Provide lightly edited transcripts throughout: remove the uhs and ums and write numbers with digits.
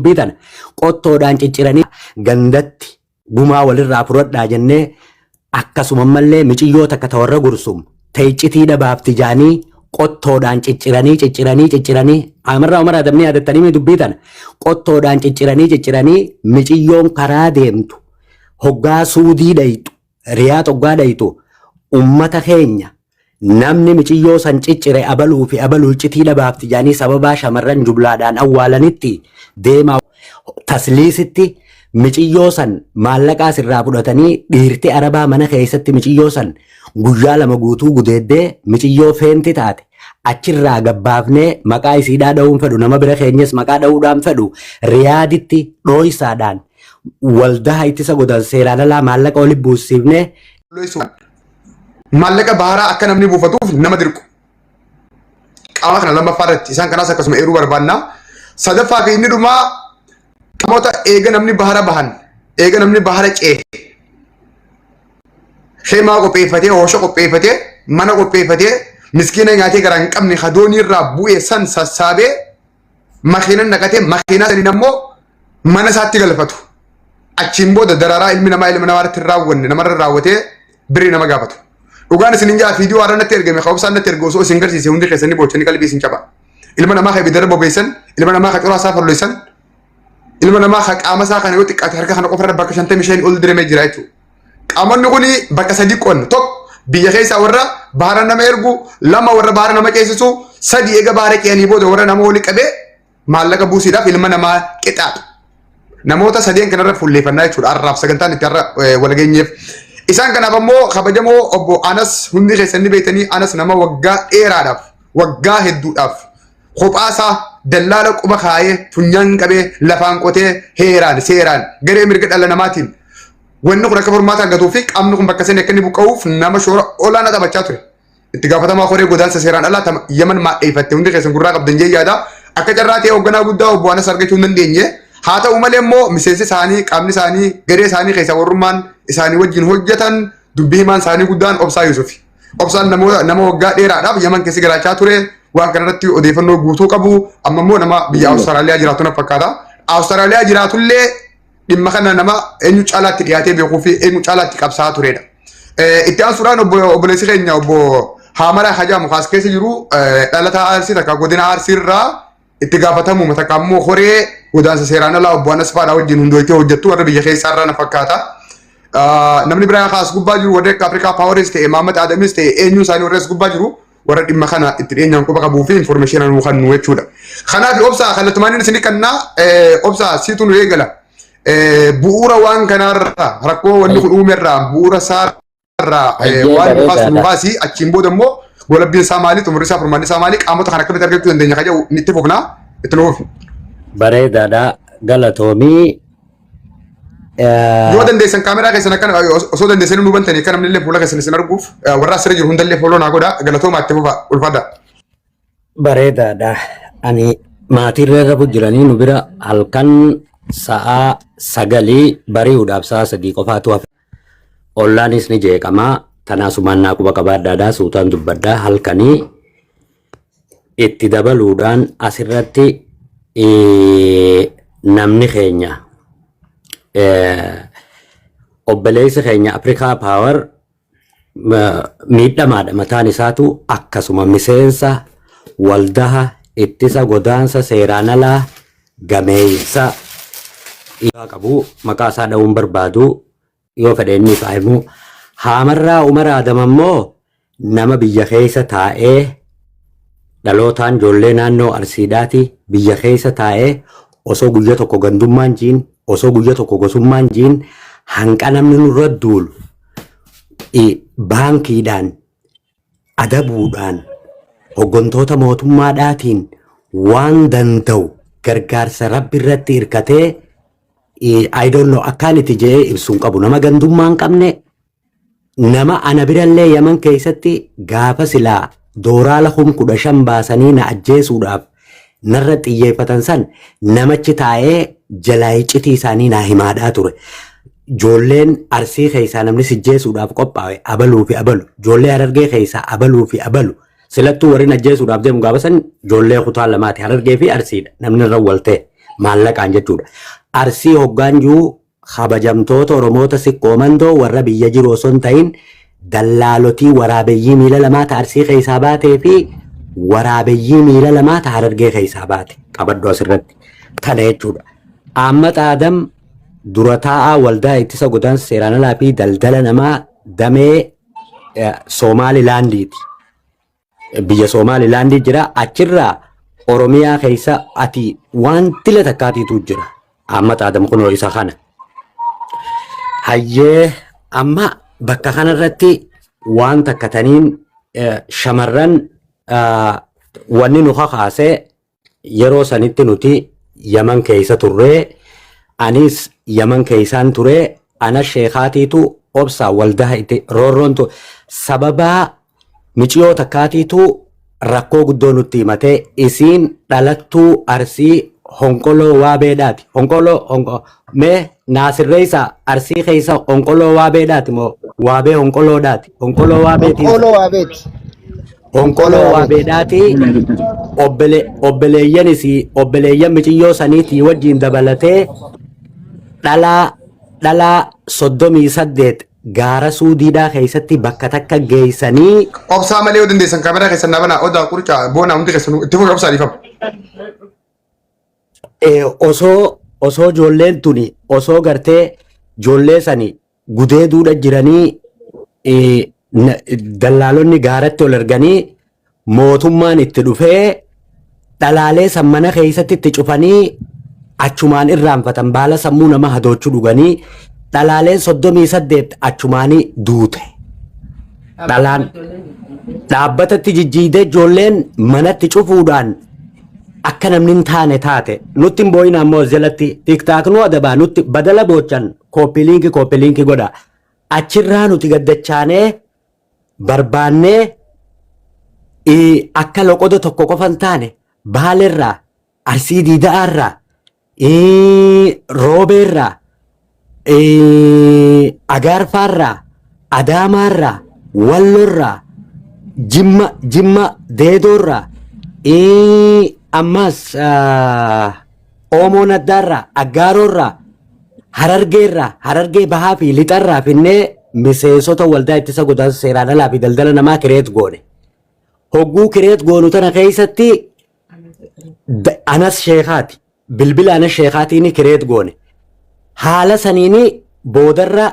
dubbii tana qottoodhaan cicciranii gandatti gumaa walirraa fudhadhaa jennee akkasuma ammallee miciyyoo takka ta warra Gursum ta iccitii dhabaafti jaanii qottoodhaan cicciranii cicciranii cicciranii Amarraa Umar Adamni yaadattanii mee dubbii tana qottoodhaan cicciranii cicciranii miciyyoon karaa deemtu hoggaa Suudii dhayxu Riyaad hoggaa dhayxu ummata keenya namni miciyyoo san ciccire abaluu fi abaluu iccitii dhabaafti jaanii sababaa shamarran jumlaadhaan awwaalanitti deemaa tasliisitti miciyyoo san maallaqaas irraa fudhatanii dhiirti arabaa mana keessatti miciyyoo san guyyaa 2 guutuu gudeeddee miciyyoo feenti taate achirraa gabbaafnee maqaa isiidhaa dha'uun fedhu nama bira keenyes maqaa dha'uudhaan fedhu Riyaaditti dhooysaadhaan waldaa ittisa godan seeraan alaa maallaqa oli buusiifnee Maallaqa baharaa akka namni buufatuuf nama dirqu. Qaama kana lammaffaa irratti isaan kanaas akkasuma eeruu barbaanna. Sadaffaa fi inni dhumaa qaamota eega namni bahara bahan eega namni bahara ce'e heemaa qopheeffatee hoosha qopheeffatee mana qopheeffatee miskiina nyaatee garaa hin qabne hadoonii irraa bu'e san sassaabee makiinan naqatee makiinaa saniin ammoo mana isaatti galfatu. Achiin booda dararaa ilmi namaa ilma namaa irratti hin raawwanne namarra raawwatee birrii nama gaafatu. Dhugaan isin hin jaa viidiyoo har'a natti ergame ka'umsaan natti erge osoo isin garsiise hundi keessanii boochanii qalbii isin caba. Ilma namaa ka ibidarra bobeessan, ilma namaa ka coraa isaa falloysan, ilma namaa ka qaama isaa kana yoo xiqqaate harka kana qofarra bakka 55 ol diremee jira jechuudha. Qaamonni kun bakka sadii qoodna. Tokko biyya keessaa warra baara nama ergu, lama warra baara nama ceesisu, sadi eega baara ce'anii booda warra nama wali qabee maallaqa buusiidhaaf ilma namaa qixaaxu. Namoota sadeen kanarra fuulleeffannaa jechuudha. Har'aaf sagantaan itti har'a walgeenyeef. Isaan kanaaf ammoo kabajamoo obbo Anas hundi keessan ni beektanii Anas nama waggaa dheeraadhaaf waggaa hedduudhaaf kophaasaa dallaala quba kaayee funyaan qabee lafaan qotee heeraan seeraan garee mirga dhala namaatiin wanni kun akka furmaata argatuu fi qaamni kun bakka sanii akka inni buqqa'uuf nama shoora olaanaa taphachaa ture. Itti gaafatamaa koree godaansa seeraan alaa tama Yaman maadheeffatte hundi keessan gurraa qabdan jee yaada. Akka carraa ta'e hoogganaa guddaa obbo Anas argachuu hin dandeenye. Haa ta'u malee immoo miseensi isaanii qaamni isaanii garee isaanii keessaa warrummaan isaanii wajjin hojjetan dubbii himaan isaanii guddaan Obsaa Yusufi. Obsaan namoota nama waggaa dheeraadhaaf Yaman keessa jiraachaa ture waan kanarratti odeeffannoo guutuu qabu amma immoo nama biyya Awustiraaliyaa jiraatu na fakkaata. Awustiraaliyaa jiraatullee dhimma kana nama eenyu caalaatti dhiyaatee beekuu fi eenyu caalaatti qabsaa'aa turedha. Itti aansuudhaan obbo obboleessi keenya obbo Haamaraa Hajaamu kaas keessa jiru dhalataa Arsii takka godina Arsii irraa itti gaafatamuma takka ammoo horee godaansa seeraan alaa obbo Anas Faadhaa wajjin hundooytee hojjettu warra biyya keessaa irraa na fakkaata. Namni biraa kaas gubbaa jiru warri akka Afrikaa Paawaris ta'e Mahammad Adamis ta'e eenyu isaanii warri as gubbaa jiru warra dhimma kana itti dhiyeenyaan quba qabuu fi information nuu kennu jechuudha. Kanaaf obsaa kallattumaan isin kannaa obsaa siitu nu eegala. Bu'uura waan kanaarraa rakkoo wanni kun uumerraa bu'uura isaarraa waan nu kaasu nu kaasi achiin booda immoo golabbiin isaa maali xumurri isaa furmaanni isaa maali qaamota kana akkamitti argachuu dandeenya kan jedhu itti fufnaa itti nuuf. Bareedaadha galatoomii. Yoo dandeessan kaameraa keessan akkana osoo dandeessanii nu bantanii akka namni illee fuula keessan isin arguuf warra asirra jiru hundallee fooloo naa godha galatoomaa itti fufa ulfaadha. Bareedaadha. Ani maatiin irra jiranii nu bira halkan sa'a 9 bari'uudhaaf sa'a 3 qofaatu hafe. Ollaanis ni jeeqamaa. Tanaasumaan naa quba qabaadhaadhaa suutaan dubbadhaa halkanii itti dabaluudhaan asirratti namni keenya obboleessi keenya Afrikaa Paawar miidhamaadha mataan isaatu akkasuma miseensa waldaha ittisa godaansa seeraan alaa gameessa qabu maqaa isaa dha'uun barbaadu yoo fedhe inni ifaa himu. Haamarraa Umar Adam ammoo nama biyya keessa taa'ee dhalootaan ijoollee naannoo Arsiidhaati biyya keessa taa'ee osoo guyya tokko gandummaan jiin osoo guyya tokko gosummaan jiin hanqa namni nurra duulu baankiidhaan adabuudhaan hoggantoota mootummaadhaatiin waan danda'u gargaarsa rabbi irratti hirkatee I don't know akkaan itti je'ee ibsu hin qabu nama gandummaa hin qabne nama ana birallee Yaman keessatti gaafa silaa dooraala 15,000 baasanii na ajjeesuudhaaf narra xiyyeeffatan san namachi taa'ee jalaa iccitii isaanii naa himaadhaa ture. Ijoolleen Arsii keessaa namni sijjeesuudhaaf qophaa'e abaluu fi abalu. Ijoollee Harargee keessaa abaluu fi abalu. Silattuu warri ajjeesuudhaaf deemu gaafa san ijoollee kutaa lamaati Harargee fi Arsiidha namni irra wal ta'e. Maallaqaan jechuudha. Arsii hoggaan jiru kabajamtoota Oromoota Sikkoo Mandoo warra biyya jiru osoo hin ta'in dallaalotii waraabeyyii miila lamaa ta Arsii keessaa baatee fi waraabeyyii miila lamaa ta Harargee keessaa baate qabadhu asirratti. Kana jechuudha. Ahmad Adam dura taa'aa waldaa ittisa godaansa seeraan alaa fi daldala namaa damee Somaalilaandiiti. Biyya Somaalilaandii jira. Achirraa Oromiyaa keessa ati waan tila takkaatiitu jira. Ahmad Adam kunoo isa kana. Hayyee, amma bakka kanarratti waan takka taniin shamarran wanni nu kakaase, yeroo sanitti nuti Yaman keessa turree, anis Yaman keessaan ture, ana sheekaatiitu obsaa waldaa itti roorroon tu sababaa miciyoo takkaatiitu rakkoo guddoo nutti himatee. Isiin dhalattuu Arsii Honqoloo Waabeedhaati. Honqoloo honqo mee naasirreessa, Arsii keessa Honqoloo Waabeedhaati moo Waabee Honqoloodhaati? Honqoloo Waabeetiin. Honqoloo Waabeeti. Honqoloo Waabeedhaati. Obboleeyyanis obboleeyyan miciyyoo saniitii wajjin dabalatee dhalaa dhalaa 38 gaara Suudiidhaa keessatti bakka takka geessanii. Obsaa malee yoo dandeessan kaameraa keessan na banaa. Odaa qurcaa boonaa hundi keessan itti fufi, obsaa dhiifama. Osoo ijoolleen tuni osoo gartee ijoollee sani gudeeduudha jiranii, dallaalonni gaaratti ol erganii, mootummaan itti dhufee dhalaalee san mana keessatti itti cufanii achumaan irraanfatan. Baala sammuu nama hadoochuu dhuganii dhalaaleen 38 achumaanii duute. Dhalaan dhaabbatatti jijjiidee ijoolleen manatti cufuudhaan akka namni hin taane taate. Nutti hin boo'in, ammoo as jalatti TikTok nu adabaa, nutti badala boochan. Copy link, copy link godha. Achirraa nuti gaddachaanee barbaannee akka loqoda tokko qofa hin taane, Baalerraa, Arsii Diida'aarraa, Roobeerraa, Agaarfaarraa, Adaamaarraa, Wallorraa, Jimma Deedoorraa, ammas Oomoo Naddaarraa, Aggaaroorraa, Harargeerraa, Harargee Bahaa fi Lixarraa finnee miseensota waldaa ittisa godaansa seeraan alaa fi daldala namaa create goone. Hogguu create goonu tana keessatti Anas Sheekaati. Bilbila Anas Sheekaatiin create goone. Haala saniini boodarra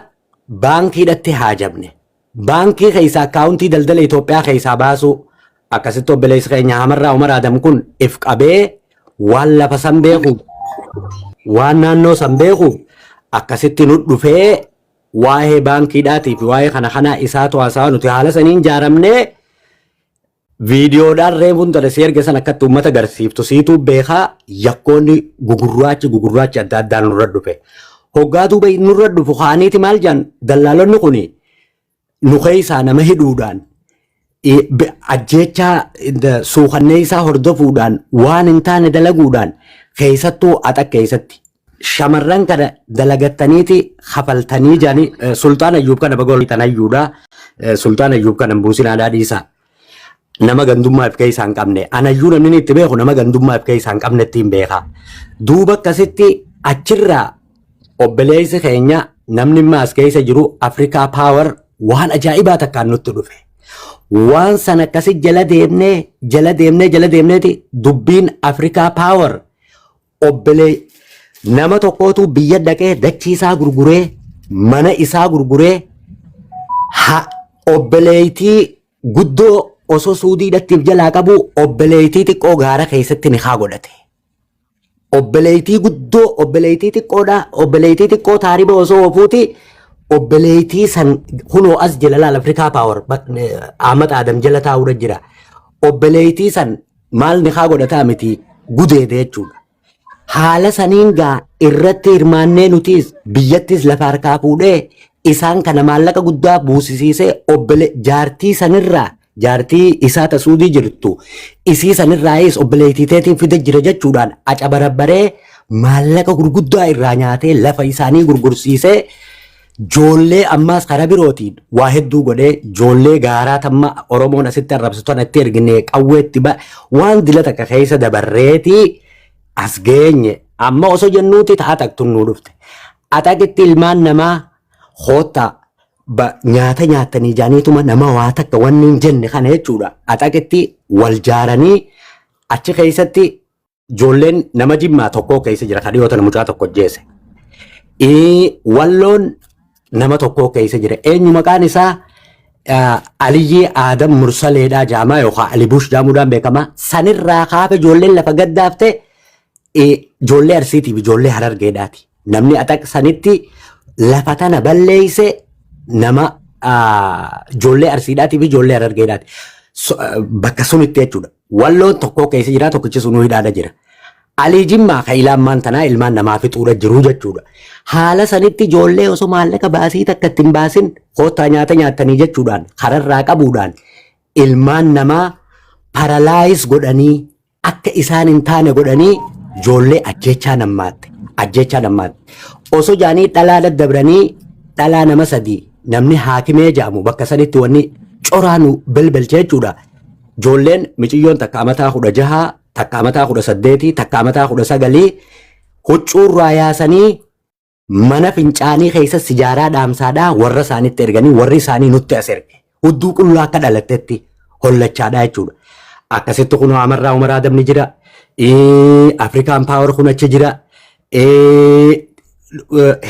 baankiidhatti haajamne. Baankii keessa akkaawuntii daldala Itoophiyaa keessaa baasuu akkasitti obboleessi keenya Hamarraa Umar Adam kun if qabee waan lafa san beekuuf, waan naannoo san beekuuf akkasitti nu dhufee waa'ee baankiidhaatii fi waa'ee kana kanaa isaatu haasawaa. Nuti haala saniin jaaramnee viidiyoodhaan reefuun tana si erge san akkatti uummata agarsiiftu siituu beekaa. Yakkoonni gugurraachi gugurraachi adda addaan nurra dhufe. Hoggaa duuba nurra dhufu kaaniiti maal jedhan? Dallaalonni kuni nu keessaa nama hidhuudhaan, ajjeechaa suukannee isaa hordofuudhaan, waan hin taane dalaguudhaan, keessattuu axa keessatti shamarran kana dalagattaniiti kafaltanii jedhanii. Sultaan Ayyuub kana baga tanayyuudha. Sultaan Ayyuub kana hin buusin, aadaa dhiisaa. Nama gandummaa if keessaa hin qabne. Anayyuu namni inni itti beeku nama gandummaa if keessaa hin qabne ittiin beeka. Duuba akkasitti achirraa obboleessi keenya namni imma as keessa jiru Afrikaa Power waan ajaa'ibaa takkaan nutti dhufe. Waan sana akkasi jala deemnee, jala deemnee, jala deemneeti dubbiin Afrikaa Power obbolee nama tokkootu biyya dhaqee dachii isaa gurguree, mana isaa gurguree, ha obboleettii guddoo osoo Suudiidhattiif jalaa qabu obboleettii xiqqoo gaara keessatti ni haa godhate. Obboleettii guddoo obboleettii xiqqoodha, obboleettii xiqqoo taariba osoo ofuuti obboleettii san kunoo as jala laal. Afrikaa Power Ahmad Adam jala taa'uudha jira. Obboleettii san maal ni haa godhataa miti, gudeede jechuudha. Haala saniin gaa irratti hirmaannee nutis biyyattis lafa harkaa fuudhee isaan kana maallaqa guddaa buusisiisee obbole jaartii sanirraa, jaartii isaa ta Suudii jirtu isii sanirraayis obboleettii teetiin fide jira jechuudhaan acabarabbaree maallaqa gurguddaa irraa nyaatee lafa isaanii gurgursiisee, joollee ammaas karaa birootiin waa hedduu godhee, joollee gaaraa tamma Oromoon asitti arrabsitu tana itti ergine qawweetti waan dila takka keessa dabarreetii as geenye. Amma osoo jennuuti ta'a taqtun nuu dhufte. Axaqitti ilmaan namaa koottaa nyaata nyaattanii jaaniituma nama waa takka wanni hin jenne kana jechuudha. Axaqitti wal jaaranii achi keessatti ijoolleen nama Jimmaa tokkoo keessa jira kan dhiyoo tana mucaa tokko ajjeese. Walloon nama tokkoo keessa jira. Eenyu maqaan isaa Aliyyii Aadam Mursaleedhaa jaamaa yookaan Alibuush jaamuudhaan beekama. Sanirraa kaafe ijoolleen lafa gaddaafte ijoollee Arsiitiif ijoollee Harargeedhaati. Namni axaq sanitti lafa tana balleeyse nama ijoollee Arsiidhaatii fi ijoollee Harargeedhaati. Bakka sunitti jechuudha. Walloon tokkoo keessa jira tokkichi sunuu hidhaadha jira. Alii Jimmaa kan ilaamaan tanaa ilmaan namaa fixuudha jiru jechuudha. Haala sanitti ijoollee osoo maallaqa baasii takka ittiin baasin koottaa nyaata nyaattanii jechuudhaan kararraa qabuudhaan ilmaan namaa paralyze godhanii akka isaan hin taane godhanii ijoollee ajjeechaa nammaatte. Ajjeechaa nammaatte. Osoo jaanii dhalaa daddabranii dhalaa nama sadii namni haakimee jedhamu bakka sanitti wanni coraa nu belbelche jechuudha. Ijoolleen miciyyoon takka amataa 16, takka amataa 18, takka amataa 19 huccuurraa yaasanii mana fincaanii keessa sijaaraa dhaamsaadhaa warra isaanitti erganii warri isaanii nutti as erge. Hudduu qullaa akka dhalattetti hollachaadhaa jechuudha. Akkasitti kunoo Amarraa Umaraa Dabni jira. Afrikaan Paawar kun achi jira.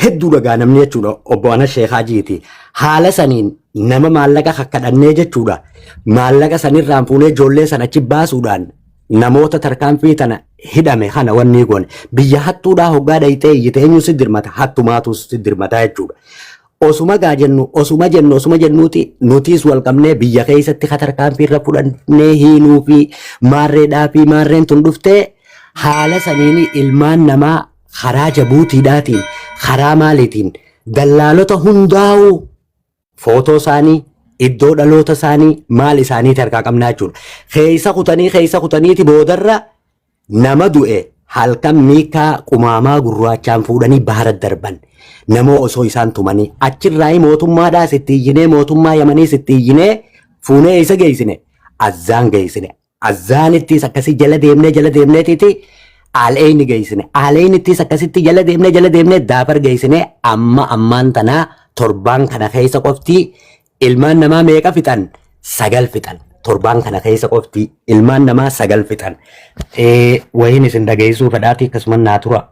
Hedduu dhagaa namni jechuudha obbo Anas Sheekhaa Jiiti. Haala saniin nama maallaqa kakkadhannee jechuudha. Maallaqa sanirraan fuunee ijoollee sana achi baasuudhaan namoota tarkaanfii tana hidhame kana wanni goone. Biyya hattuudhaa hoggaa dhayxee iyyite eenyu si dirmata hattumaatu si dirmata jechuudha. Osuma gaa jennu osuma jennu osuma jennuuti nutiis wal qabnee biyya keessatti ka tarkaanfii irra fudhannee hiinuu fi maarreedhaa fi maarreen tun dhuftee haala saniin ilmaan namaa karaa Jabuutiidhaatiin karaa maaliitiin dallaalota hundaa'uu footoo isaanii iddoo dhaloota isaanii maal isaaniiti harkaa qabnaa jechuudha. Keessa kutanii keessa kutaniiti boodarra nama du'e halkan miikaa qumaamaa gurraachaan fuudhanii bahara darban. Nama osoo isaan tumanii achirraa mootummaadhaas itti iyyinee mootummaa Yamaniis itti iyyinee fuunee isa geessine azzaan geessine. Azzaanittis akkasii jala deemnee jala deemneetiiti Aal'eeyni geessine. Aal'eeynittis akkasitti jala deemnee jala deemnee Daafar geessine amma ammaan tanaa torbaan kana keessa qofti ilmaan namaa meeqa fixan? Sagal fixan. Torbaan kana keessa qofti ilmaan namaa sagal fixan. Wayiin isin dhageessuu fedhaati akkasuma naa tura.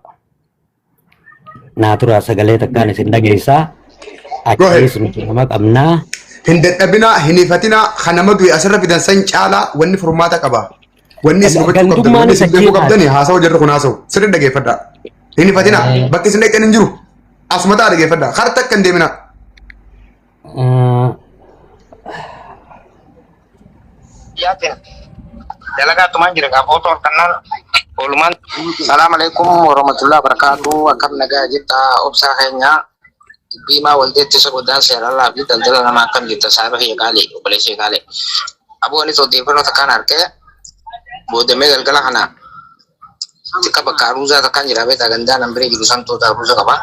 Naa tura sagalee takkaan isin dhageessaa. Go ahead. Achiis nuti nama qabnaa. Hin dadhabinaa, hin ifatinaa, kan nama du'e asirra fidan san caalaa wanni furmaata qaba. Wanni isin hubachuu qabdan, wanni Gandummaan isin isa beekuu kaati. qabdani haasawa jarri kun haasawu. Sirri dhageeffadhaa. Hin ifatinaa, bakki isin dhaqxan hin jiru. Asuma ta'a dhageeffadhaa. Harta akka hin deeminaa. Yaatin dalagaa tumaan jira gaa footoo harkannaan oolumaan. Salaam alaikum warahmatullahi wabarakatuh. Akkam nagaa jirta obsaa keenya. Dubbiimaa waldeetti isa godaan seeralaa fi daldala namaa akkam jirta saahiba kiyya qaalii obboleessa qaalii. Aboo anis odeeffannoo takkaan harkee boodamee galgala kana xiqqa bakka aruuzaa takkaan jira beektaa gandaa nan bira jiru santoota aruuza qaba.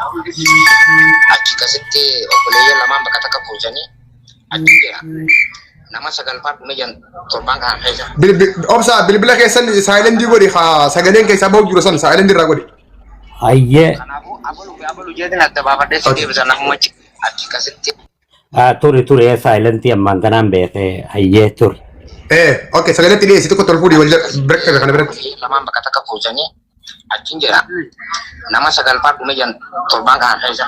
Achi kasitti obboleeyyan lamaan bakka takka kuusanii achi jira. Nama sagalfaa dhume jan torbaan kana keessa. Obsaa bilbila keessan saayilentii godhi haa sagaleen keessaa bahu jiru san saayilentii irraa godhi. Hayyee. Kanaafuu abalu fi abalu jeetiin adda baafadhee si deebisa namuma achi kasitti. Turi turi saayilentii ammaan tanaan beekee hayyee turi. Okay sagaleetti dhiyeessi tokko tol fuudhii wal bira qabe kana biratti. Lamaan bakka takka kuusanii achiin jira. Nama sagalfaa dhume jan torbaan kana keessa.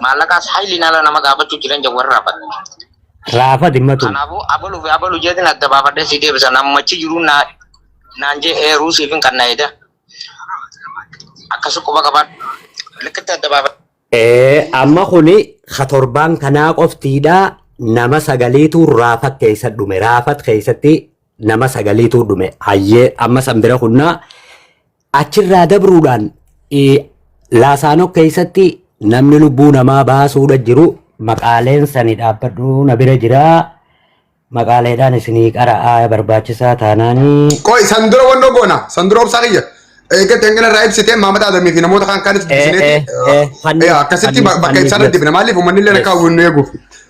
Maallaqaas hayliin ala nama gaafachuu jiran jan warra raafatu. Raafa dhimma tun. Kanaafuu abalu fi abalu jeetiin adda baafadhee si deebisa namachi jiru naan jee eeruu siifin kan na eeda. Akkasu quba qabaadhu. Likkitti adda baafadhu. Amma kuni ka torbaan kanaa qoftiidha nama sagaliitu raafat keessa dhume. Raafat keessatti nama sagaliitu dhume. Hayyee amma san bira kunnaa achirraa dabruudhaan laasaanoo keessatti namni lubbuu namaa baasuudha jiru maqaaleen sani dhaabbadhu na bira jira. Maqaaleedhaan isinii qara'aa barbaachisaa taanaanii. Qoy san dura wannoo goona san dura obsaa kiyya. Eeggatti hangana irraa ibsitee Maamad Adamii fi namoota kaan kaanis dubbisineeti. Akkasitti bakka ibsaa irra dibna maaliif uummanni illee akka hawwinnu eeguuf.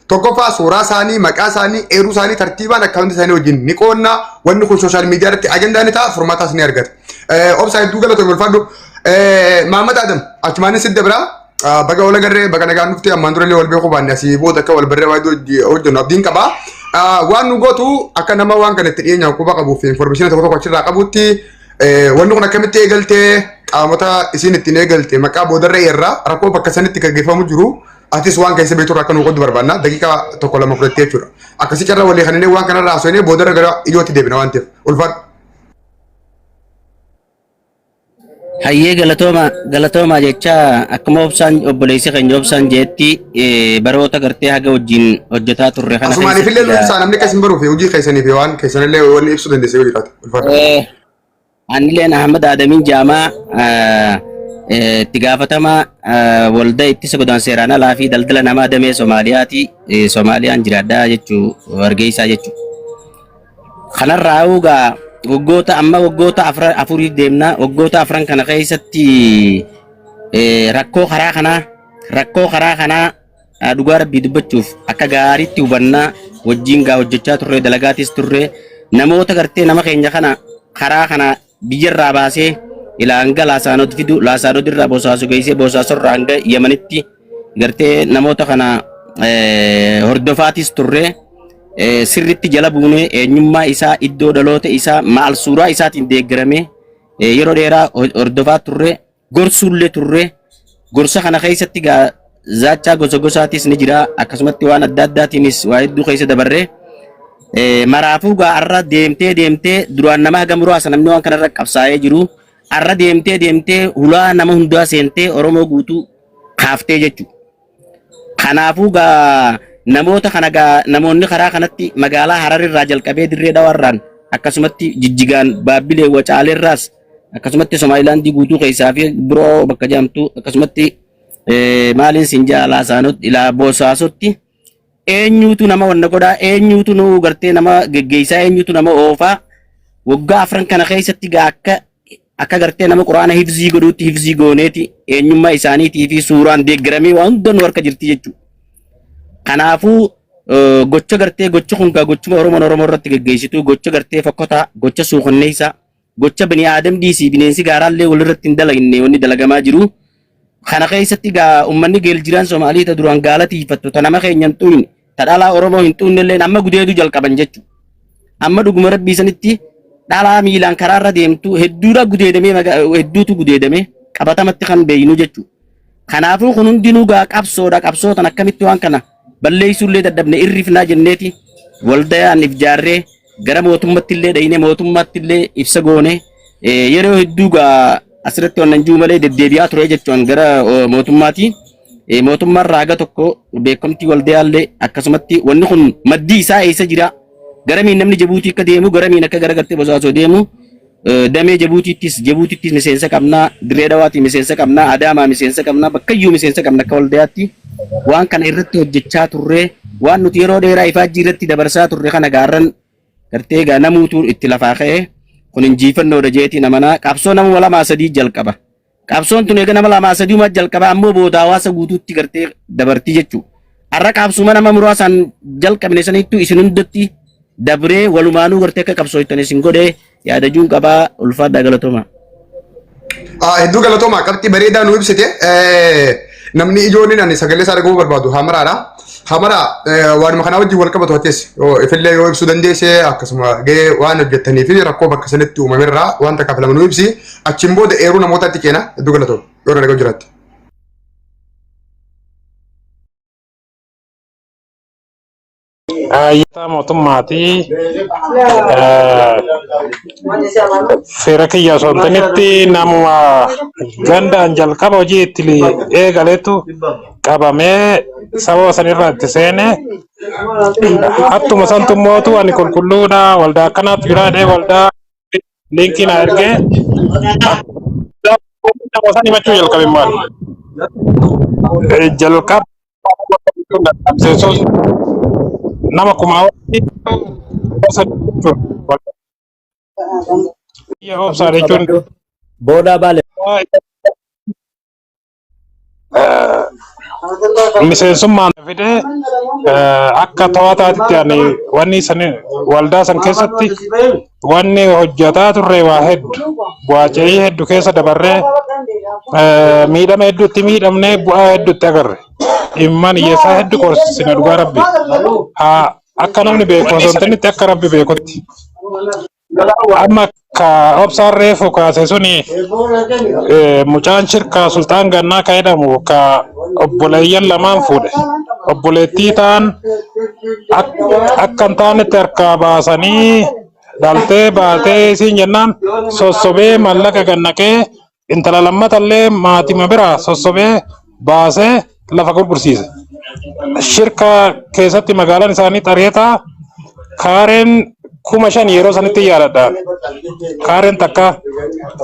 Tokkoffaa suuraa isaanii, maqaa isaanii, eeruu isaanii tartiibaan akkaawuntii isaanii wajjin ni qoonna. Wanni kun sooshaal miidiyaa irratti ajandaa ni ta'a, furmaataas ni argata. Obsaa hedduu galatoomi ulfaadhu. Mahammad Adam achumaanis sidda biraa baga wal agarree baga nagaan dhufte ammaan durallee wal beekuu baanne asii booda akka wal barree waa hojjennu abdiin qaba. Waan nu gootu akka nama waan kana itti dhiyeenyaan quba qabuuf information tokko tokko achirraa qabutti wanni kun akkamitti eegaltee qaamota isiin ittiin eegalte maqaa boodarra irraa rakkoo bakka sanitti gaggeeffamu jiru atis waan keessa beektu irraa akka nu qoddu barbaanna daqiiqaa tokko lama fudhattee jechuudha. Akkasii carraa walii kanneen waan kanarraa haasofnee boodarra gara ijootti deebina waan ta'eef ulfaadhu. Hayyee galatooma galatooma jecha akkuma obsaan obboleessi keenya obsaan jeetti baroota gartee haga wajjin hojjetaa turre kana Asumaaniif illee nu ibsaa namni akka isin baruuf hojii keessanii fi waan keessanillee wanni ibsuu dandeesse yoo jiraate. Ulfaadhu. Anilleen Ahmad Adamiin Jaamaa itti gaafatamaa waldaa ittisa godaansa seeraan alaa fi daldala namaa damee Somaaliyaati. Somaaliyaan jiraadhaa jechuu Hargeysaa jechuu. Kanarraa egaa waggoota amma waggoota afuriif deemna. Waggoota afran kana keessatti rakkoo karaa kanaa rakkoo karaa kanaa dhugaa rabbii dubbachuuf akka gaariitti hubannaa wajjin gaa hojjechaa turre dalagaatis turre namoota gartee nama keenya kana karaa kana biyyarraa baasee ilaa hanga Laasaanot fidu Laasaanot irraa Boosaaso geessee Boosaaso irraa hanga Yemenitti gartee namoota kana hordofaatis turre sirritti jala buunee eenyummaa isaa iddoo dhaloota isaa maal suuraa isaatiin deeggaramee yeroo dheeraa hordofaa turre gorsuullee turre gorsa kana keessatti gaa zaachaa gosa gosaatis ni jira akkasumatti waan adda addaatiinis waa hedduu keessa dabarre maraafuu gaa arra deemtee deemtee duraan nama haga muraasa namni waan kanarra qabsaa'ee jiru arra deemtee deemtee hulaa nama hundaa seentee Oromoo guutuu kaaftee jechuudha. Kanaafuu gaa namoota kana gaa namoonni karaa kanatti magaalaa Harar irraa jalqabee Dirree Dhawaarraan akkasumatti Jijjigaan Baabbilee Wacaaleerraas akkasumatti Somaalilaandii guutuu keessaa fi biroo bakka jedhamtu akkasumatti maaliin siin jaa Laasaanot ilaa Boosaasotti eenyuutu nama wanna godhaa eenyuutu nu gartee nama geggeessaa eenyuutu nama oofaa waggaa afran kana keessatti gaa akka akka gartee nama quraana hifzii godhuutti hifzii gooneeti eenyummaa isaaniitii fi suuraan deeggaramee waan hunda nu harka jirti jechuudha. Kanaafuu gocha gartee gochi kun gaa gochuma Oromoon Oromoo irratti geggeessitu gocha gartee fokkotaa gocha suukanneessaa gocha bini aadam dhiisii bineensi gaaraallee walirratti hin dalagne wanni dalagamaa jiru. Kana keessatti gaa uummanni geeljiraan Somaalii ta duraan gaala tiifattu ta nama keenya hin xuqne ta dhalaa Oromoo hin xuqne illee amma gudeeduu jalqaban jechuudha. Amma dhuguma rabbii sanitti dhalaa miilaan karaarra deemtu hedduudha gudeedamee hedduutu gudeedame qabatamatti kan beeynu jechuudha. Kanaafuu kun hundinuu gaa qabsoodha qabsoo tan akkamitti waan kana balleessuullee dadhabne irrifnaa jenneeti waldayaan if jaarree gara mootummatti illee dhayine mootummaatti illee ibsa goone yeroo hedduu gaa asirratti wannan jiru malee deddeebi'aa ture jechuun gara mootummaati. Mootummaan raaga tokko beekamtii waldayaallee akkasumatti wanni kun maddii isaa eessa jira garamiin namni Jabuutii akka deemu garamiin akka gara gartee Bosaasoo deemu damee Jabuutiittis Jabuutiittis miseensa qabnaa Dirree Dhawaatii miseensa qabnaa Adaamaa miseensa qabnaa bakkayyuu miseensa qabna akka waldayaatti waan kana irratti hojjechaa turre waan nuti yeroo dheeraa ifaajjii irratti dabarsaa turre kana gaarran gartee egaa namuutu itti lafaa ka'e kun injiifannoodha jeetiin amanaa qabsoo nama lamaa sadii jalqaba. Qabsoon tun eega nama lamaa sadiuma jalqaba ammoo booda hawaasa guutuutti gartee dabartii jechuudha. Har'a qabsuma nama muraasaan jalqabne sanittuu isin hundatti dabree walumaanuu gartee akka qabsooytan isin godhe yaadajuun qabaa ulfaadhaa galatooma. Hedduu galatooma qabxii bareedaa nu ibsite. Namni ijoon ani sagalee isaa dhaga'uu barbaadu Hamaraadha. Hamaraa waanuma kanaa wajjin wal qabatu atis ifillee yoo ibsuu dandeesse akkasuma gahee waan hojjettanii fi rakkoo bakka sanitti uumamerraa waan takkaaf lama nu ibsi. Achiin booda eeruu namootaatti kenna hedduu galatooma yoo dhaga'u jiraatte. Hayyataa mootummaati. Seera kiyya osoo hin ta'initti namuma gandaan jalqaba hojii itti eegaletu qabamee sababa sanirraa itti seene. Attuma santu mootu ani qulqulluudha waldaa akkanaatu jira jedhee waldaa liinkii na ergee nama san himachuu jalqabe maal. Jalqaba miseensota nama kumaa walitti jechuudha. Biyya obsaa jechuun Boodaa baale. Miseensummaan fide Akka to'ataatti ani wanni san waldaa san keessatti wanni hojjetaa turre waa hedduu bu'aa ce'ii hedduu keessa dabarree miidhama hedduutti miidhamnee bu'aa hedduutti agarre. Dhimman hiyyeessaa hedduu qorsisine dhugaa rabbi. Haa akka namni beeku osoo hin ta'initti akka rabbi beekutti. Amma ka obsaan reefu kaase suni mucaan shirkaa Sultaan Gannaa ka jedhamu ka obboleeyyan lamaan fuudhe. Obboleettii ta'an akka hin taanetti harkaa baasanii dhaltee baatee isiin jennaan sossobee mallaqa gannaqee intala lammatallee maatima biraa sossobee baasee lafa gurgursiise. Shirka keessatti magaalaan isaanii xareetaa kaareen 5,000 yeroo sanitti yaadadha. Kaareen takka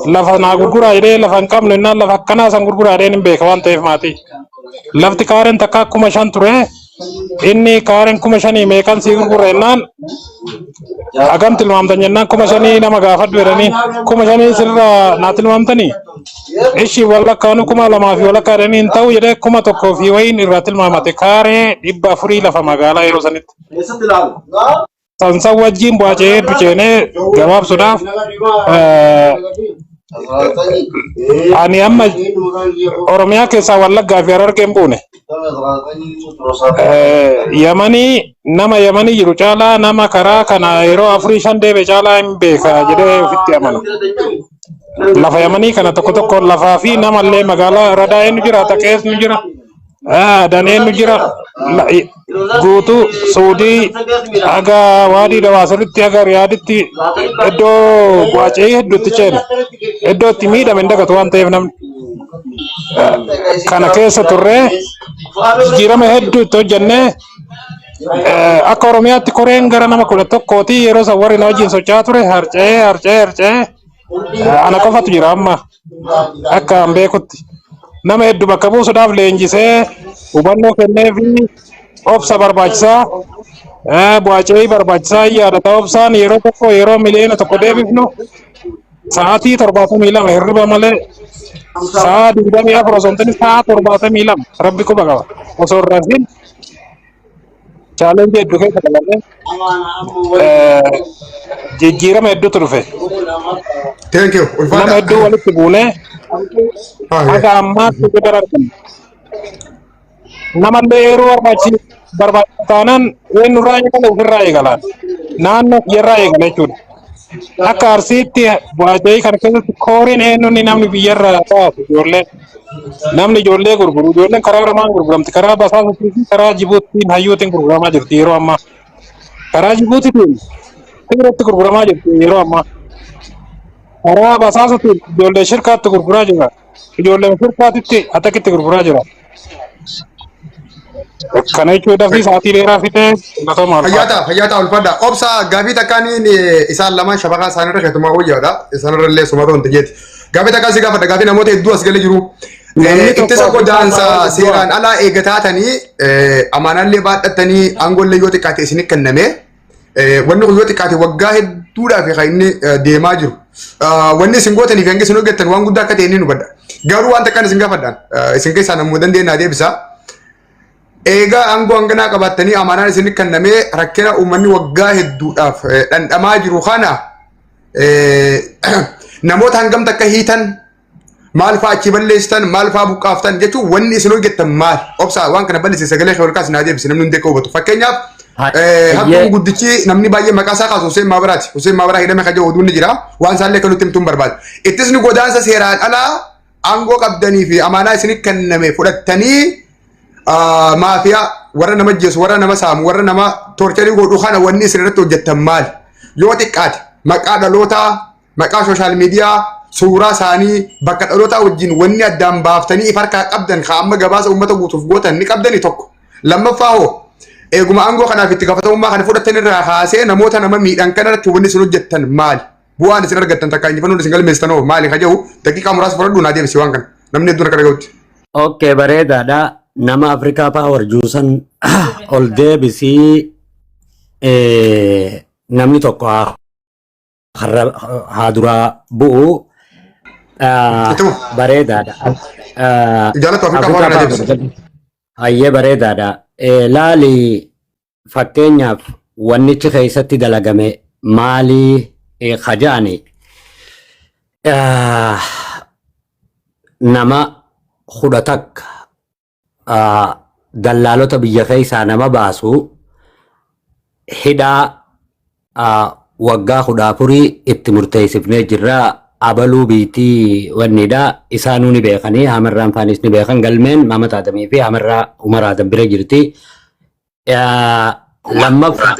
lafa naa gurguraa jedhee lafa hin qabnu innaan lafa akkanaa san gurguraa jedhee hin beeka waan ta'eef maatii. Lafti kaareen takka 5,000 ture inni kaareen 5,000 meeqan sii gurgura jennaan hagam tilmaamtan jennaan 5,000 nama gaafadhu jedhanii 5,000 sirraa naa tilmaamtanii ishi walakkaanu 2,000 fi walakkaa jedhanii hin ta'u jedhee 1,000 fi wayiin irraa tilmaamate kaaree 400 lafa magaalaa yeroo sanitti. Sansan wajjin bu'aa hedduu ceenee gabaabsuudhaaf ani amma Oromiyaa keessaa Wallaggaa fi Harargee hin buune. Yamanii nama Yamanii jiru caalaa nama karaa kana yeroo afurii shan deeme caalaa hin beeka jedhee ofitti amana. Lafa Yamanii kana tokko tokko lafaa fi namallee magaalaa Radaa eenyu jira Taqees nu jira. Daneen nu jira guutuu Suudii haga waadii dawaasirritti haga Riyaaditti iddoo bu'aa hedduutti ceene iddoo itti miidhame hin dagatu waan ta'eef namni kana keessa turree jijjiirama hedduu itti hojjennee akka Oromiyaatti koreen gara nama 11ti yeroo san warri na wajjin socho'aa ture harca'ee harca'ee harca'ee ana qofatu jira amma akka an beekutti. Nama hedduu bakka buusuudhaaf leenjisee hubannoo kennee fi obsa barbaachisaa bu'aa ce'ii barbaachisaa yaadata obsaan yeroo tokko yeroo 1 miliyoona deebifnu sa'aatii 72 hirriba malee sa'a 24 osoo hin ta'in sa'a 72 rabbi quba qaba osoo hin rafin challenge hedduu keessa dabarre jijjiirama hedduutu dhufe. Thank you. Nama Ulfaata. hedduu walitti buunee haga ammaatti bira arganne. Namallee yeroo barbaachisu taanaan eenyurraa eegala ofirraa eegalaan naannoo kiyyarraa eegala jechuudha. Akka Arsiitti bu'aa kana keessatti kooriin eenyuun namni biyyarraa baasu ijoolleen namni ijoollee gurguru ijoolleen karaa lamaan gurguramti karaa basaasuutii fi karaa Jibuutiin hayyuutiin gurguramaa jirti yeroo ammaa. Karaa Jibuutiitiin Tigiratti gurguramaa jirti yeroo ammaa. Karaa basaasuutiin ijoollee shirkaatti gurguraa jira. Ijoolleen shirkaatitti atakitti gurguraa jira. Kana jechuudhaaf sa'aatii dheeraa fixee galatooma alfaadha. Fayyaa fayyaa ta'a ulfaadha. Obsa gaafii takkaan isaan lamaan shabakaa isaanii irra keessumaa wayyaadha. Isaan irra illee sumata wanti jeeti. Gaafii takkaan si gaafadha. Gaafii namoota hedduu as galee jiru. Namni tokko Ittisa Afrikaa godaansa Power guddoo seeraan alaa eegataatanii amaanaallee baadhatanii aangoollee yoo xiqqaate isinii kenname. Wanni kun yoo xiqqaate waggaa hedduudhaaf kan inni deemaa jiru. Wanni isin gootanii fi hangi isin hojjettan waan guddaa akka ta'e inni hubadha. Garuu waan takkaan isin gaafadhaan isin keessaa namoota dandeenyaa deebisa. Eegaa aangoo hanganaa qabaattanii amaanaan isin kennamee rakkina uummanni waggaa hedduudhaaf dhandhamaa jiru kana namoota hangam takka hiitan maal fa'aa achi balleessitan maal fa'aa buqqaaftan jechuun wanni isin hojjettan maal obsaa waan kana balleesse sagalee kee ol kaasi naa deebisi namni hundi akka hubatu fakkeenyaaf hattuun guddichi namni baay'ee maqaa isaa kaasu Hussein Maabaraati Hussein Maabaraa hidhame kan jedhu oduun ni jira waan isaallee akka nutti himtuun barbaada ittisni godaansa seeraan alaa aangoo qabdanii fi amaanaa isin kenname fudhattanii maafiyaa warra nama jeessu warra nama saamu warra nama torture godhu kana wanni isin irratti hojjettan maali yoo xiqqaate maqaa dhalootaa maqaa social media suuraa isaanii bakka dhalootaa wajjin wanni addaan baaftanii if harkaa qabdan ka amma gabaasa uummata guutuuf gootan ni qabdani tokko lammaffaa hoo eeguma aangoo kanaaf itti gaafatamummaa kana fudhatan irraa kaasee namoota nama miidhan kana irratti wanni isin hojjettan maali bu'aan isin argattan takka injifannoon isin galmeessitan hoo maali ka jedhu daqiiqaa muraasa fudhadhu naa deebisi waan kana namni hedduun akka dhaga'utti. Okay, bareedaadha. Nama Afrikaa Power juusan ol deebisii namni tokko haa duraa bu'u. Ittuma. Bareedaadha. Jaallattu Afrikaa Afrikaa Power naa Power deebisi. Hayyee bareedaadha. Laali, fakkeenyaaf wannichi keessatti dalagame maalii kaja'ani, nama 11 dallaalota biyya keessaa nama baasu hidhaa waggaa 14 itti murteessifnee jirra. Abaluu biitii wannidha. Isaanuu ni beekanii, Hamarraan faanis ni beekan. Galmeen Maamad Adamii fi Hamarraa Umar Adam bira jirti. Lammaffaa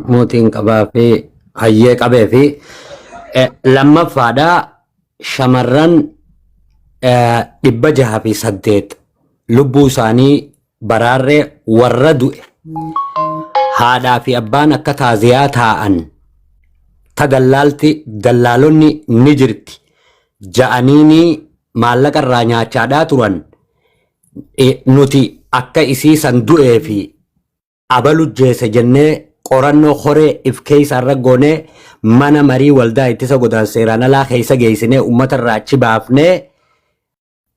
mootiin qabaa fi hayyee qabee fi lammaffaadha, shamarran 608 lubbuu isaanii baraarree, warra du'e haadhaa fi abbaan akka taaziyaa taa'an, ta dallaalti dallaalonni ni jirti ja'aniini maallaqa irraa nyaachaadhaa turan, nuti akka isii san du'ee fi abalu jeese jennee qorannoo horee if keessa irra goonee, mana marii waldaa ittisa godaansa seeraan alaa keessa geessinee, uummata irraa achi baafnee,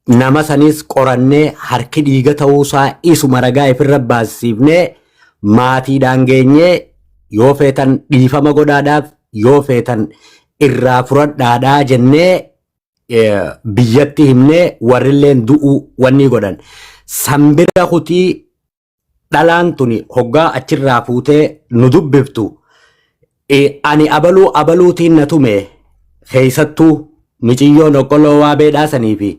nama sanis qorannee, harki dhiiga ta'uusaa isuma ragaa ifirra baasifnee, maatiidhaan geenyee, yoo feetan dhiifama godhaadhaaf, yoo feetan irraa fudhadhaadhaa jennee biyyatti himnee, warrilleen du'uu wanni godhan. Sanbira kutii dhalaan tuni hoggaa achirraa fuutee nu dubbiftu, ani abaluu abaluutiin na tume, keessattuu miciyyoo noqqoloo waa beedhaasanii fi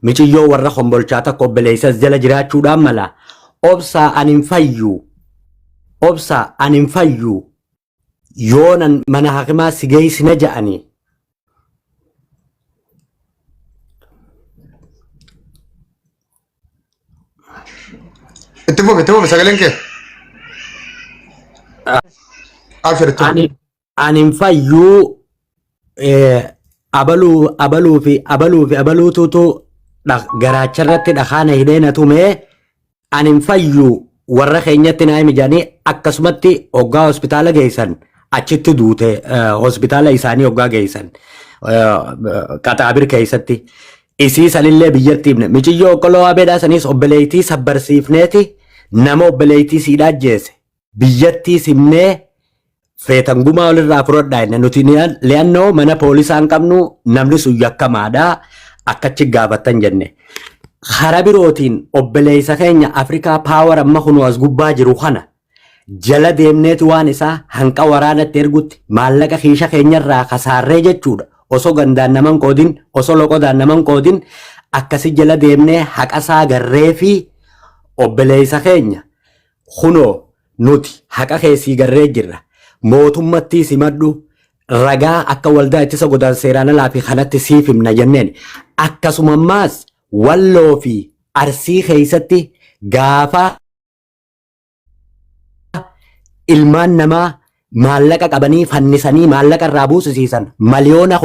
miciyyoo warra kombolchaa tokko obboleessas jala jiraachuudhaan mala, obsaa ani hin fayyu, obsaa ani hin fayyu, yoonan mana hakimaa si geessina ja'anii. Itti fufi, itti fufi sagaleen kee. Abshir, itti fufi. Ani hin fayyuu, abaluu abaluu fi abaluu fi abaluutuutu garaacha irratti dhakaana hidhee na tumee, ani hin fayyu, warra keenyatti naa himi jedhanii, akkasumatti hoggaa hospitaala geessan achitti duute. Hospitaala isaanii hoggaa geessan qaxaabir keessatti isii sanillee biyyatti himne. Miciyyoo okkoloo abeedhaa sanis obboleettii sabbarsiifneeti, nama obboleettii siidhaa ajjeese biyyattii simnee, feetan gumaa olirraa fudhadhaa jenne. Nuti li'annoo mana poolisaa hin qabnu, namni sun yakkamaadha, akkachi gaafattan jenne. Kara birootiin obboleessa keenya Afrikaa Power amma kunuu as gubbaa jiru kana jala deemneeti waan isaa hanqa waraanatti ergutti maallaqa kiisha keenyarraa kasaarree jechuudha. Osoo gandaan naman qoodin, osoo loqodaan naman qoodin, akkasi jala deemnee haqasaa garree fi obboleessa keenya kunoo nuti haqa keessii garree jirra. Mootummattii simadhu, ragaa akka waldaa ittisa godaansa seeraan alaa fi kanatti siif himna jenneen. Akkasuma ammaas Walloo fi Arsii keessatti gaafa ilmaan namaa maallaqa qabanii fannisanii maallaqa irraa buusisiisan, 14 miliyoona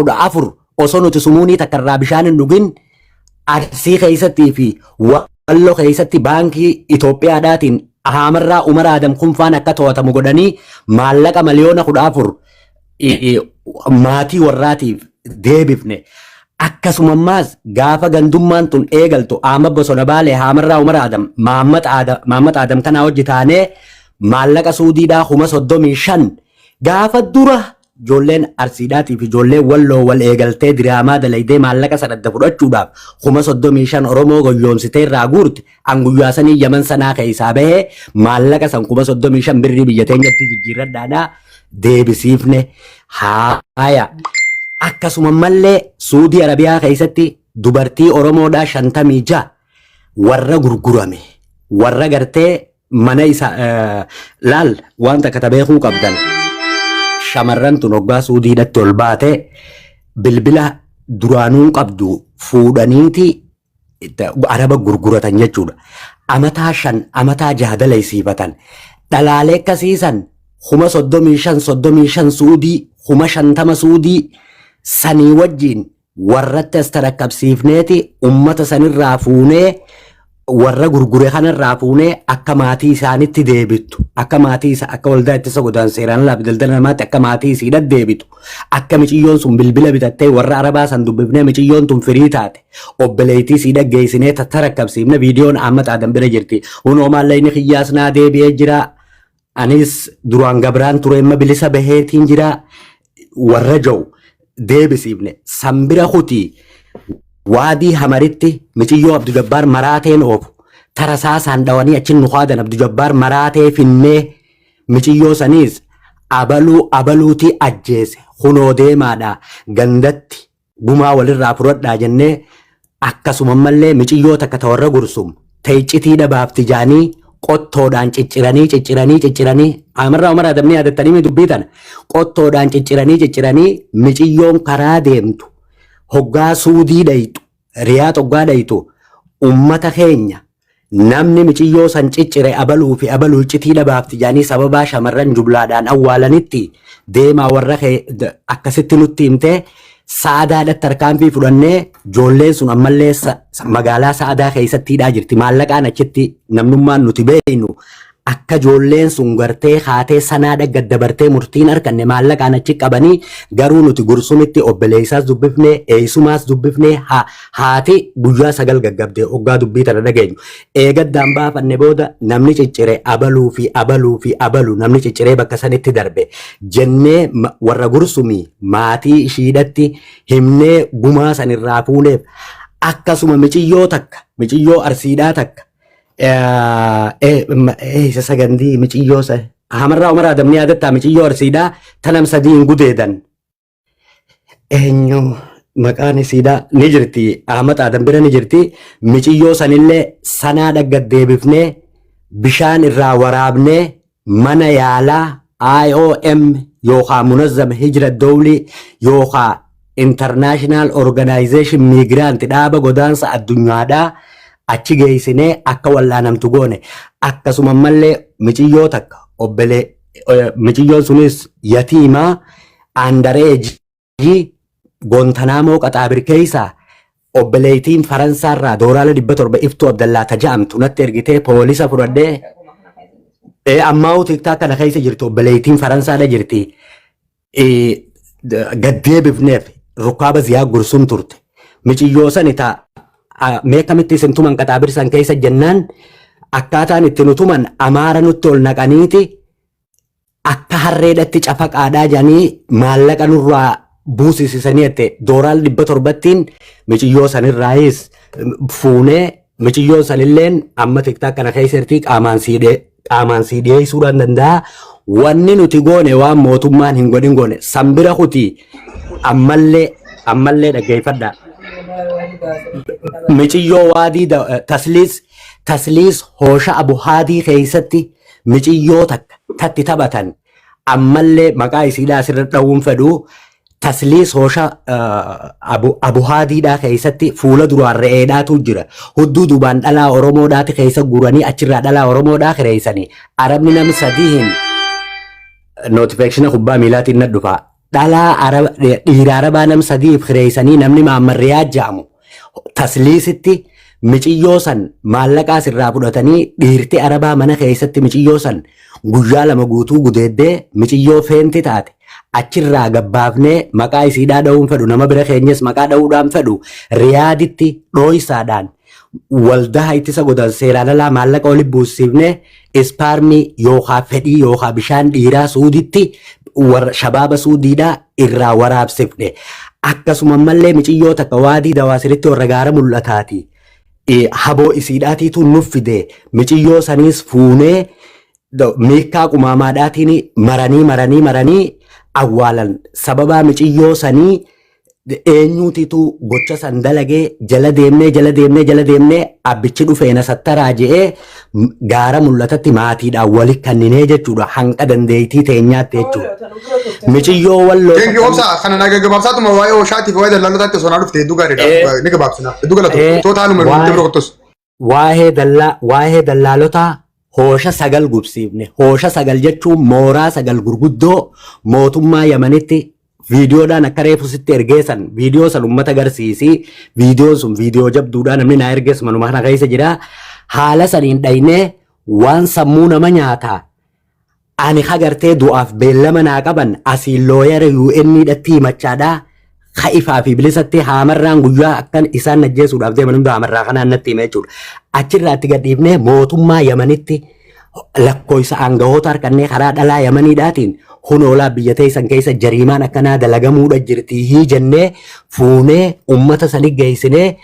osoo nuti sumuunii takka irraa bishaan hin dhugin, Arsii keessattii fi Wallo keessatti baankii Itoophiyaadhaatiin Haamarraa Umar Adam Kunfaan akka to'atamu godhanii maallaqa 14 miliyoona maatii warraatiif deebifne. Akkasuma ammaas gaafa gandummaan tun eegaltu Ahmad Bosona Baalee, Haamarraa Umar Adam, Mahammad Adam kanaa hojii taanee maallaqa Suudiidhaa 35,000, gaafa dura ijoolleen Arsiidhaatii fi ijoolleen Walloo wal eegaltee diraamaa dalaydee maallaqa sanadda fudhachuudhaaf 35,000 Oromoo goyyoomsitee irraa guurte, an guyyaa sanii Yaman sanaa keessaa bahee maallaqa san 35,000 birrii biyya teenyatti jijjiirradhaadhaa deebisiifne. Haaya, akkasuma mallee Suudii Arabiyaa keessatti dubartii Oromoodhaa 56 warra gurgurame, warra gartee mana isa laal, waan takka ta beekuu qabdan, shamarran tun hoggaa Suudiidhatti ol baate bilbila duraanuu qabdu fuudhaniiti araba gurguratan jechuudha. Amataa 5, amataa 6 dalaysiifatan. Dhalaalee akkasiisan 35,000, 35 Suudii, 50,000 Suudii sanii wajjiin warratti as tarakkabsiifneeti ummata sanirraa fuunee. Warra gurgure kanarraa fuunee akka maatii isaanitti deebittu, akka maatii isa akka waldaa ittisa godaansa seeraan alaa fi daldala namaatti akka maatii isiidha deebitu, akka miciyyoon sun bilbila bitattee warra arabaa san dubbifnee miciyyoon tun firii taate obboleettii isiidha geessinee tattarakkabsiifne. Viidiyoon Ahmad Adam bira jirti. Hunoo maallaqni kiyyaas naa deebi'ee jira. Anis duraan gabraan ture, amma bilisa baheetiin jira. Warra ja'u deebisiifne. San bira kutii waadii Hamaritti miciyyoo Abdu Jabbaar maraateen oofu tarasaasaan dhawanii achi nu qaadan. Abdu Jabbaar maraatee finnee miciyyoo saniis abaluu abaluutii ajjeese, kunoo deemaadha, gandatti gumaa walirraa fudhadhaa jennee. Akkasuma mallee miciyyoo takka ta warra Gursum ta'iccitii dhabaafti jaanii qottoodhaan cicciranii cicciranii cicciranii, amarraa Umar Adamni yaadattanii dubbii tana, qottoodhaan cicciranii cicciranii miciyyoon karaa deemtu hoggaa Suudii dhayxu, Riyaad hoggaa dhayxu, ummata keenya namni miciyyoo san ciccire abaluu fi abaluu iccitii dhabaafti jaanii sababaa shamarran jumlaadhaan awwaalanitti deemaa warra akkasitti nutti himtee Sa'adaadhatti tarkaanfii fudhannee ijoolleen sun ammallee magaalaa Sa'adaa keessatti hidhaa jirti. Maallaqaan achitti namnummaan nuti beeknu akka ijoolleen sun gartee haatee sanaadha gad dabartee murtiin harkanne maallaqaan achi qabanii. Garuu nuti Gursumitti obboleessaas dubbifnee, eessumaas dubbifnee, haati guyyaa 9 gaggabde hoggaa dubbii tana dhageenyu. Eegaddaan baafanne booda namni ciccire abaluu fi abaluu fi abalu namni cicciree bakka sanitti darbe jennee warra Gursumii maatii ishiidhatti himnee gumaa san irraa fuuneef. Akkasuma miciyyoo takka, miciyyoo Arsiidhaa takka, isa sagandii miciyyoo sa Hamarraa Umar Adamni yaadattaa, miciyyoo Arsiidhaa tanam sadii hin gudeedan, eenyu maqaan isiidhaa ni jirti, Ahmad Adam bira ni jirti. Miciyyoo sanillee sanaa dhaggat deebifnee bishaan irraa waraabnee mana yaalaa IOM yookaan Munazzama Hijra Dawlii yookaan International Organization Migrant, dhaaba godaansa addunyaadhaa achi geessinee akka wal'aanamtu goone. Akkasuma mallee miciyyoo takka obbolee, miciyyoon sunis yatiimaa underage, Goontanaamoo Qaxaabir keessaa obboleettiin Faransaarraa dooraala 700 Iftuu Abdallaa taja'amtu natti ergitee poolisa fudhadhee ammaa'uu TikTok kana keessa jirti, obboleettiin Faransaadha jirti. Gaddeebifneef rukkaaba ziyaa Gursum turte. Miciyyoo sani ta mee akkamitti isin tuman Qaxaabir san keessa jennaan, akkaataan itti nu tuman amaara nutti ol naqaniiti akka harreedhatti cafaqaadhaa jedhanii maallaqa nurraa buusisisanii jette. Dooraal 700ttiin miciyyoo sanirraayis fuunee miciyyoon sanilleen amma TikTok kana keessa jirti, qaamaan sii dhiyeessuudhaan danda'a. Wanni nuti goone waan mootummaan hin godhin goone. San bira kuti ammallee ammallee dhaggeeffadha. Miciyyoo waadii Tasliis Hoosha Abu Haadii keessatti miciyyoo takka tatti taphatan ammallee maqaa isiidhaa asirra dha'uun fedhu. Tasliis Hoosha Abu Haadiidhaa keessatti fuula duraan re'eedhaatu jira. Hudduu duubaan dhalaa Oromoodhaati keessa guuranii achirraa dhalaa Oromoodhaa kireessanii Arabni nam sadiin notification kubbaa miilaatiin na dhufa. Dhalaa Araba, dhiira Arabaa nam sadiif kireessanii namni Maammar Riyaad jedhamu Tasliisitti miciyyoo san maallaqaas irraa fudhatanii dhiirti Arabaa mana keessatti miciyyoo san guyyaa 2 guutuu gudeeddee miciyyoo feenti taate achirraa gabbaafnee maqaa isiidhaa dha'uun fedhu, nama bira keenyas maqaa dha'uudhaan fedhu. Riyaaditti dhooysaadhaan waldaa ittisa godan seeraan alaa maallaqa oli buusifne ispaarmii yookaan fedhii yookaan bishaan dhiiraa Suuditti warra shabaaba Suudiidhaa irraa waraabsifne. Akkasuma mallee miciyyoo takka waadii Dawaasiritti warra gaara mul'ataati. Haboo isiidhaatiitu nuuf fide, miciyyoo saniis fuunee miikkaa qumaamaadhaatiin maranii maranii maranii awwaalan. Sababaa miciyyoo sanii eenyuutitu gocha san dalagee jala deemnee jala deemnee jala deemnee abbichi dhufeena sattaraa je'ee gaara mul'atatti maatiidhaan wali kanninee jechuudha, hanqa dandeettii teenyaatti jechuudha. Miciyyoo Walloo Thank you, Obsa. Kana na gaggabaabsaatuma waa'ee ooshaatiif waa'ee dallaaltotaatti osoo naa dhufte hedduu gaariidha. Ni gabaabsina. Hedduu galatu. Tootaaluma nuti bira kottus. Waa'ee dallaalotaa hoosha 9 gubsiifne. Hoosha 9 jechuun mooraa 9 gurguddoo mootummaa Yamanitti viidiyoodhaan akka reefu sitti ergeessan viidiyoo san uummata agarsiisi. Viidiyoon sun viidiyoo jabduudhaan namni naa ergees manuma kana keessa jira. Haala saniin dhaynee waan sammuu nama nyaataa ani hagartee du'aaf beellama naa qaban asiin looyara UN dhatti himachaadhaa ka ifaa fi bilisatti haamarraan guyyaa akkan isaan ajjeesuudhaaf deeman hunda haamarraa kanaan natti hime jechuudha. Achirraa itti gadhiifnee mootummaa Yamanitti lakkoofsa aangawoota harkannee karaa dhalaa Yamaniidhaatiin hunoolaa biyya teessan keessa jariimaan akkanaa dalagamuudha jirti jennee fuunee ummata sani geessinee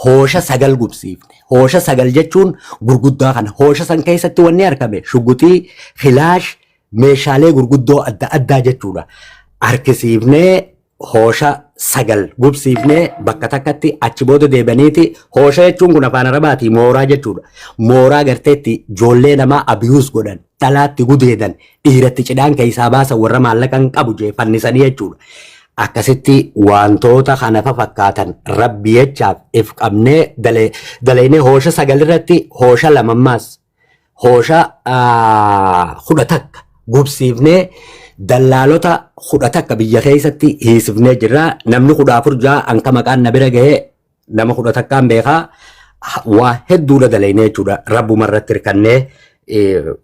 hoosha 9 gubsiifne. Hoosha 9 jechuun gurguddaa kana. Hoosha san keessatti wanni argame shuguxii, filaash, meeshaalee gurguddoo adda addaa jechuudha. Harkisiifnee hoosha 9 gubsiifnee bakka takkatti achi booda deebaniiti. Hoosha jechuun kun afaan Arabaatii mooraa jechuudha. Mooraa garteetti ijoollee namaa abiyuus godhan, dhalaatti gudeedan, dhiiratti cidhaan keessaa baasan warra maallaqa hin qabu jee fannisanii jechuudha. Akkasitti wantoota kana fakkaatan rabbi jechaaf if qabnee dalaynee hoosha 9 irratti hoosha lamammaas hoosha 11 gubsiifnee dallaalota 11 biyya keessatti hiisifnee jirra. Namni 14 ja'a anka maqaan na bira gahee nama 11n beekaa waa hedduudha dalaynee jechuudha. Rabbuma irratti hirkannee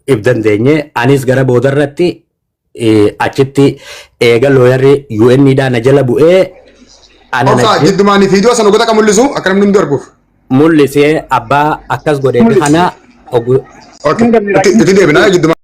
if dandeenye anis gara boodarratti achitti eega looyarri UN dhaan na jala bu'ee ana Obsa jiddumaan viidiyoo sana goota kan mul'isu akka namni hundi arguuf. Mul'isee abbaa akkas godhee kana Okay. Itti deebinaa jiddumaan.